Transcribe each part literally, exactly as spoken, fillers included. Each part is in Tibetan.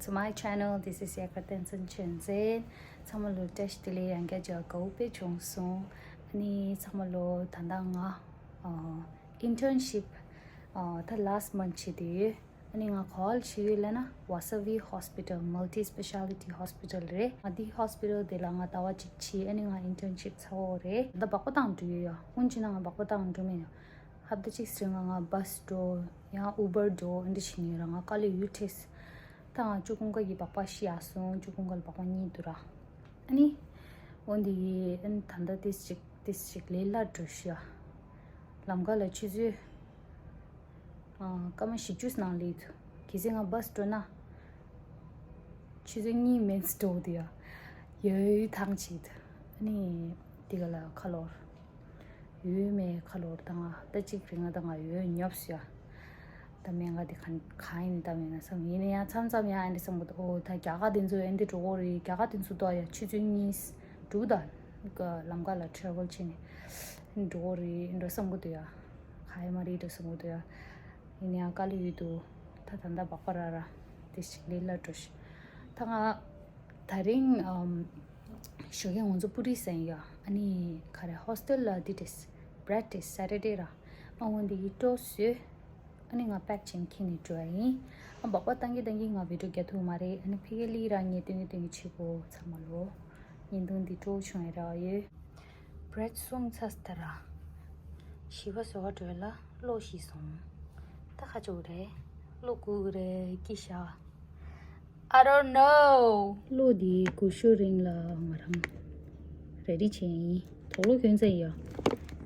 To my channel, this is Yakar Tenzin Chinzen. ཚང་མ་ལོ་བཀྲ་ཤིས་བདེ་ལེགས། ཡང་བསྐྱར་མཇལ་དགའ་བོ་དཔེ་བྱུང་སོང་། ཨ་ནི་ཚང་མ་ལོ་ད་ལྟ་ང་ཨ་internship ཨ་ད་last month བྱེད་དུ་ཡོད། ཨ་ནི་ང་ག་པར་བྱེད་ཡོད་ལབ་ན་Vasavi Hospital, Multi Speciality Hospital རེད། ང་འདི་hospital དེ་ལ་ང་ཟླ་བ་གཅིག་བྱས། ཨ་ནི་ང་internship ཚར་བ་རེད། ད་སྦག་སྦག་བཏང་འགྲོ་ཡོད་ཡ། སྔོན་ཆད་ན་ང་སྦག་སྦག་བཏང་འགྲོ་མེད་ཡ། ཧབ་ཏ་གཅིག་རིང་ང་ང་bus འགྲོ་ཡང་Uber འགྲོ་འདི་བྱེད་ནི་ར། ང་དཀའ་ལས་ཡོད་ཐེས། ད་ང་ཅུ་ཀུང་ཀ་གི་སྦག་སྦག་བཞི་ཡག་སོང་། ཅུ་ཀུང་ཀ་ལ་སྦག་སྦག་གཉིས་འདུག་ར། ཨ་ནི་འོ་འདི་ཨ་ནི་ད་ལྟ་ཏིས་ཅིག་ཏིས་ཅིག་ལས་སླ་འགྲོ་ཤི་ཡ། ལམ་ཁ་ལ་ཆུ་ཚོད་ཨ་སྐར་མ་བཞི་བཅུ་ནང་སླེབས་འདུག་གལ་སྲིད་ང་bus འགྲོ་ན་ཆུ་ཚོད་གཉིས་མིན་འགྲོ་འདུག་ཡ། ཡོད་ཐང་ཆད་འདུག་ཨ་ནི་དེ་ག་ལ་ཁ་ལོར། ཡོད་མེད་ཁ་ལོར་ད་ང་ད་གཅིག་རིང་ང་ད་ང་ཡོད་ཉོབ་སུ་ཡ། ད་སྨན་ཁང་དེ་གང་གང་ཡིན་ད་མེད་ན་བསམ། ཡིན་ན་ཡང་མཚམས་མཚམས་ཡང་ཨ་འདྲ་བསམ་གི་འདུག་ཨོ་ད་རྒྱ་གར་དེ་ཚོ་ཨ་འདྲ་འགྲོ་གི་རེད། རྒྱ་གར་དེ་ཚོ་ཏོ་ཡ་ཆུ་ཚོད་གཉིས་དྲུག་ད་ལམ་ཁ་ལ་travel བྱས་ནས་འགྲོ་གི་རེད་འགྲོ་བསམ་གི་འདུག་ཡ། གང་ཡང་མ་རེད་འགྲོ་བསམ་གི་འདུག་ཡ། ཡིན་ན་ཡང་དཀའ་ལས་ཡོད་འདུག་ད་ད་ལྟ་སྦག་སྦག་ར་ར་དེ་ཞིག་ལས་སླ་འགྲོ་ཤི། ད་ང་ད་རིང་ཨམ་ཞོགས་ཀས་ང་ཚོ་པུ་རི་ཟ་ཡིན་ཡ། ཨ་ནི་ག་རེ་hostel ལ་འདི་ཏེས་bread ཏེས་Saturday ར། ཨ་འོན་ཏེ་ཡི་ཏོ་སུ། ཨ་ནི་ང་pack བྱེད་ནས་འཁྱེར་ནས་འགྲོ་ཡ་ཡིན། ཨ་སྦག་སྦག་བཏང་གི་བཏང་གི་ང་video རྒྱག་ཐུབ་མ་རེད། ཨ་ནི་ཕ་གི་ལི་ར་ངས་སྟོན་གི་སྟོན་གི་བྱེད་དགོས་ཚང་མ་ལོ། བརྙན་ཐུང་འདི་སྤྲོ་བྱུང་ཡ་ར་ཡོད། bread གསུམ་ཚར་སྟེ་ར། བཞི་པ་བཟོ་ག་འགྲོ་ཡ་ལ་གློག་ཤི་སོང་། ད་ཁ་ཅིག་རེད། གློག་དགོས་ཀྱི་རེད་སྐྱིད་ཤག I don't know. གློག་འདི་དགུ་ཤོ་རིང་ལ་ང་རང་ready བྱས་ཡིན། དུག་ལོག་གྱོན་ཚར་ཡོད།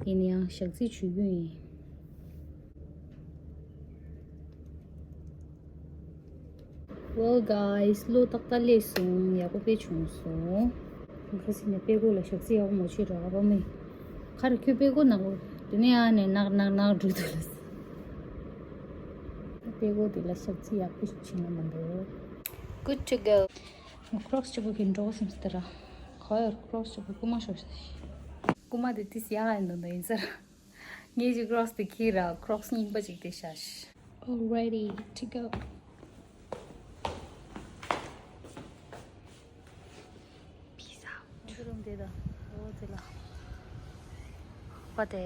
ཡིན་ན་ཡང་ཞག་རྩི་བྱུག་གི་ཡིན། Well guys, གློག་ཏག་ཏག་སླེབས་སོང་། ཡག་པོ་དཔེ་བྱུང་སོང་། ཁ་སང་ནས་དཔེ་ཁུག་ལ་ཞག་རྩི་ཡག་པོ་མ་བྱས་ར་ཨ་ཕ་མེ། ཁ་ར་ཁྱོད་དཔེ་ཁུག་ནང་ལོ། དེ་ནས་ཨ་ནས་ནག་ནག་ནག་འགྲོ་འདུག་ལ། དཔེ་ཁུག་དེ་ལ་ཞག་རྩི་ཡག་པོ་ཞིག་བྱིན་ན་མི་འདུག Good to go. Crocs གཅིག་པོ་གིས་འགྲོ་བསམ་སྟེ་ར། ག་ཡར་Crocs གཅིག་པོ་རྐུ་མ་ཤོར་ཤག་རྐུ་མ་དེ་ཏིས་ཡག་ཡིན་འདུག་ད་ཡིན་ཟེར། ངས་ཅིག་Crocs དེ་ཁྱེར་ར་Crocs རྙིང་པ་ཅིག་དེ་ཤ་ཤ། All ready to go. Peace out. ཁྱོད་རང་དེ་དང་འོ་དེ་ལ། པ་དེ།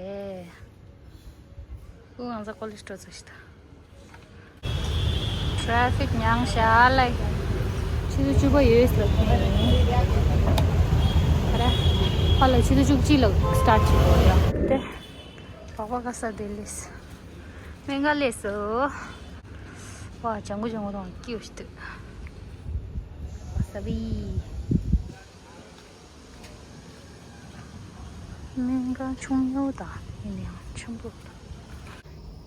ཁོ་ང་ཚོ་ཀོ་ལེ་སྤྲོ་ཚོ་ཤི་ད། Traffic མྱངས་ཤག་ལེ། ཆུ་ཚོད་བཅུ་པ་ཡོད་ལ། ཁ་ར། ཕ་ལ་ཆུ་ཚོད་བཅུ་གཅིག་ལ་start བྱེད་དགོས་ཡ། དེ། སྦག་སྦག་ག་ས་དེ་ལས། སྨན་ཁང་སླེབས་སོ། ཝ་ལྗང་གུ་ལྗང་གུ་དང་སྐྱིད་པོ་ཞིག་འདུག Vasavi། སྨན་ཁང་ཆུང་ཡོད་དང་ཡིན་ན་ཡང་ཆེན་པོ།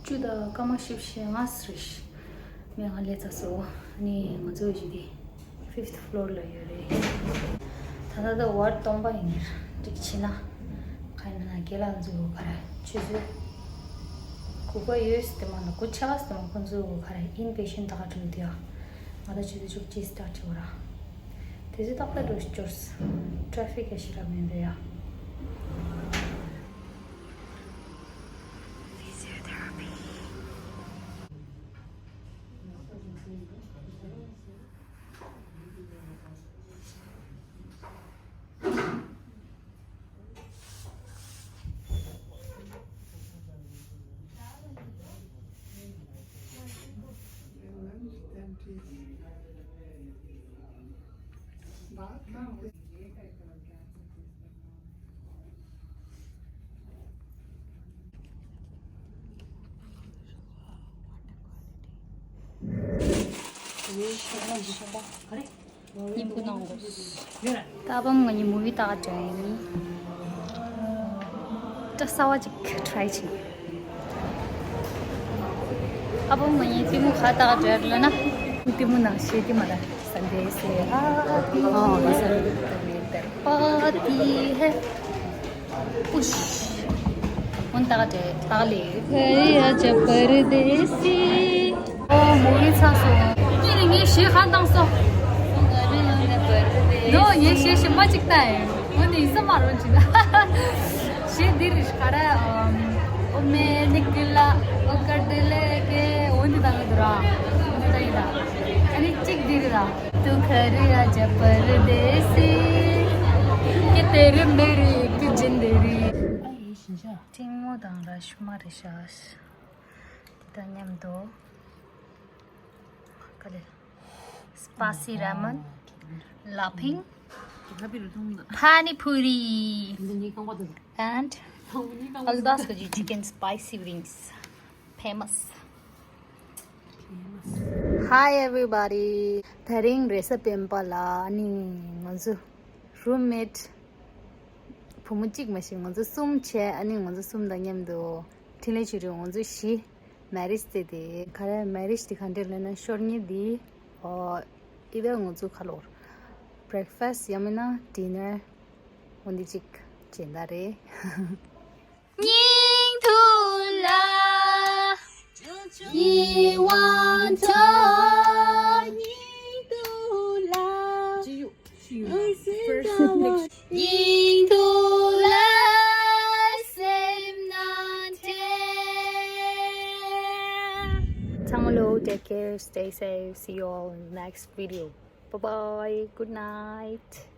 བཅུ་དང་སྐར་མ་བཞི་བཅུ་ཞེ་ལྔ་ཙམ་རེད། སྨན་ཁང་སླེབས་ཚར་སོང་། ཨ་ནི་ང་ཚོ་གཞི་དེ་fifth floor ལ་ཡོད་རེད། ད་ལྟ་ད་ward སྟོང་པ་ཡིན་ནི་རེད། འགྲིག་ཕྱིན་ན་ག་ཡིན་ན་རྒན་ལགས་ཚོ་ག་རེ་ཆུ་ཚོད་དགུ་པ་ཡོད་སྟེ་མ་ན་དགུ་ཆ་ག་སྟེ་མ་ཁོང་ཚོ་ག་རེ་inpatient ད་ག་འགྲོ་དེ་ཡ། ང་ད་ཆུ་ཚོད་བཅུ་གཅིག་start བྱེད་དགོས་ར། དེ་ཚོ་ཏག་ཏག་འགྲོ་ཤི་འབྱོར། traffic ཡ་ཞེ་དྲག་མེད་འདུག་ཡ། Physiotherapy. སྙིང་པོ་གནང་དགོས། ད་བམ་ང་གཉིས་movie ལྟ་ག་འགྲོ་ཡིན། སྐྲ་གསར་བ་ཅིག་try བྱེད། ཨ་བམ་ང་གཉིས་གཏི་མུག་ག་ལྟ་ག་འགྲོ་ཡ་ལབ་ན། གཏི་མུག་ནང་བཞིན་གཏི་མ་ལ་Sunday se aati haan, Sunday se aati hai. Push. Hun taka de, taka le. Hey, acha pardesi. Oh, movie ཚར་སོང་། ཁྱེད་ནི་ངའི་གཞས་གང་བཏང་སོང་། ནོ། ངའི་གཞས་གཞན་པ་ཅིག་བཏང་ཡིན། འོ་ནི་ཡིན་ས་མ་རུང་ཅིག་ན། གཞས་འདི་རེད་ག་རེ། ཨམ། O maine dil, o kar dil ke, འོ་འདི་བཏང་གི་འདུག་ར། འོ་འདི་བཏང་ཡིན་ད། གཅིག་གཅིག་འདིར་ར། तू घर आजा परदेसी, कि तेरे मेरे एक जिंदगी। ཨ་ཡེ་ཞིང་ཤ། ཐིང་མོ་དང་ར་ཤུ་མ་རེ་ཤ། དེ་དང་མཉམ་དུ། ག་ལེ། spicy ramen, laphing, pani puri, and Alba's chicken spicy wings. Famous. Hi everybody. དེ་རིང་རེས་གཟའ་སྤེན་པ་ལ་ཨ་ནི་ང་ཚོ་roommate བུ་མོ་གཅིག་མ་ཞིག་ང་ཚོ་གསུམ་བྱས། ཨ་ནི་ང་ཚོ་གསུམ་དང་མཉམ་དུ་འཕྲིན་ལས་བྱེད་འགྲོ། ང་ཚོ་བཞི་marriage day དེ་ག་རེ། marriage དེ་ག་འདྲས་ལབ་ན་ཤོར་ཉེ་དེ། ཨོ། ཨི་ད་ང་ཚོ་ཁ་ལོར་breakfast ཡང་མིན་ན་dinner འོ་འདི་གཅིག་སྦྱིན་བདག་རེད། སྙིང་ཐུག་ལ་ཡིད་དབང་འཕྲོག་སྙིང་ཐུག་ལ། སྙིང་ཐུག་ལ་སེམས་ནང་དྲན། ཚང་མ་ལོ། take care, stay safe, see you all in next video. Bye bye, good night.